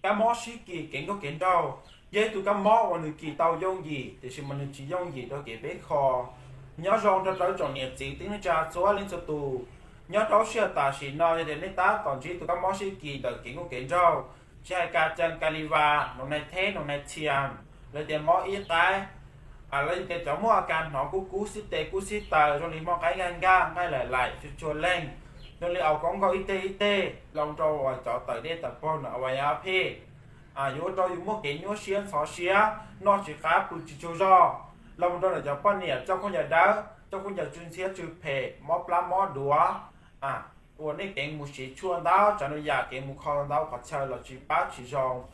Kab mob sib kis kev nkauj kev nraug yog ib tug kab mob uas nws kis tau yooj yim, tiam sis mas nws tsis yooj yim rau kev peb kho. Nyob zoo rau rau tsoom niam txiv tij neej tsa txhua leej txhua tus, nyob rau lub sij hawm tam sim no yog tias nej tab tom ntsib tus kab mob sib kis ntawm kev nkauj kev nraug, tsis hais kas cees kas li vas, noog nai theb, noog nai txhias, los tias mob ib qaib, los tias cov muaj a kas hnov kub kub xib tes kub xib taw zoo li mob qaib nkaj nkaj, nqaij laim laim, tsuag tsuag leeg, zoo li aus koob nkaus ib teg ib teg, los rau uas cov tawm dej tawm paug no uas yog phem, yuav ua rau yus muaj kev nyuaj siab ntxhov siab, noj tsis qab pw tsis tsaug zog, los rau ntawm cov poj niam coj khaub ncaws dawb, coj khaub ncaws tsw ntxhiab tsw phem, mob plab mob duav, uas nej keev mus siv tshuaj ntau tsav ntau yam, keev mus kho ntau qhov chaw los tsis pab tsis zoo.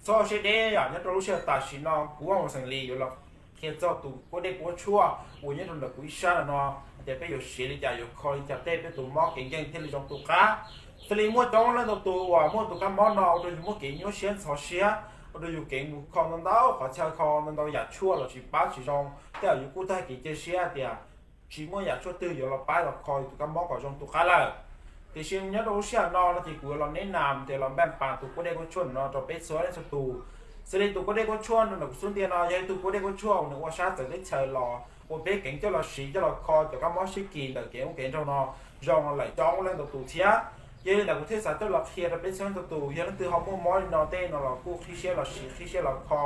Txhob siab deb yom, nyob rau lub sij hawm tam sim no kuv Vaj Mos Xeem Lis yuav los qhia txog tus kuab dej kuab tshuaj uas nyob rau ntawm kuv ib sab no no, hais tias peb yuav siv li cas, yuav kho li cas tej peb tus mob kev nkeeg thiaj li zoo tu qab. Xws li muaj coob leej ntau tus uas muaj tus kab mob no ua rau yus muaj kev nyuaj siab ntxhov siab, ua rau yus keev mus kho ntau ntau qhov chaw, kho ntau ntau yam tshuaj los tsis pab tsis zoo, tej zaum yus kuj tag kev cia siab hais tias tsis muaj yam tshuaj twg yuav los pab los kho yus tus kab mob kom zoo tu qab lawm. Tiam sis nyob rau lub sij hawm no no ces kuv yuav los neb nas tias los npaj pas tus kuab dej kuab tshuaj no rau peb txhua leej txhua tus. Xws li tus kuab dej kuab tshuaj no ntawm kuv xub ntiag no yog ib tug kuab dej kuab tshuaj uas nws ua sab txawv teb chaws los ua peb keev coj los siv coj los kho cov kab mob sib kis ntawm kev ub kev nraug no zoo lawm coob leej ntau tus thiab. Yog li ntawd kuv thiaj xav coj los qhia rau peb txhua leej txhua tus, yog leej twg ho muaj mob li no tej no los kuj qhib siab los siv, qhib siab los kho.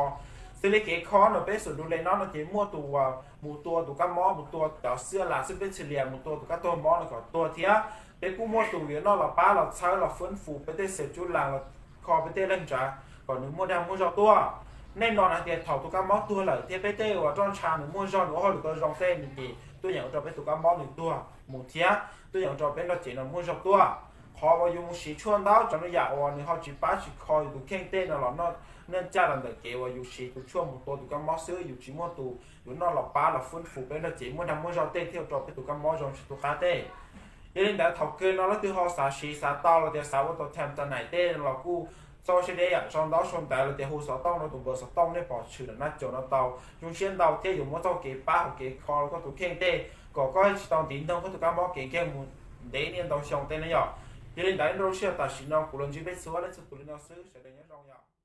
Xws li kev kho no peb xum du le no no ces muaj tus uas mus tua tus kab mob, mus tua cov xwb las xwb peb txhia lias mus tua tus kab tuag mob no kom tuag thiab. Peb kuj muaj tus yuav noj los pab los txhawb los fwb fus peb tej xwm cub las los kho peb tej leeg ntsav kom nws muaj dag muaj zog tuaj. Nej no hais tias thaum tus kab mob tuag lawm thiab peb tej uas roj ntsha nws muaj zog, nws ua hauj lwm tau zoo tej no ces tuaj yeem ua rau peb tus kab mob nws tuag mus thiab tuaj yeem ua rau peb nrog cev no muaj zog tuaj. Qhov uas yus mus siv tshuaj ntau tsav ntau yam uas nws ho tsis pab tsis kho yus tus kheej tej no los noj caj los ntawm kev uas yus siv tus tshuaj mus tua tus kab mob xwb, yus tsis muaj tus yuav noj los pab los fwb fus peb nrog cev muaj dag muaj zog tej thiaj ua rau peb tus kab mob zoo tsis tu qab tej. Yog li ntawd thaum kawg no leej twg ho xav siv xav tau los tias xav ua tau tham tag naim tej los kuj txhob siab deb yom, sau ntaub sau ntawv los tias hu xov tooj rau tus npawb xov tooj nej pom tshwm ntawm no tso no tau. Zoo siab ntau thiab yuav muab txoj kev pab hauv kev kho koj tus kheej tej kom koj tsis tau ntiv ntog koj tus kab mob kev nkeeg mus ntev niaj ntau xyoo tej na yom. Yog li ntawd nyob rau lub sij hawm tam sim no kuv los ntsib peb txhua leej txhua tus li no xwb, sawv daws nyob zoo yom.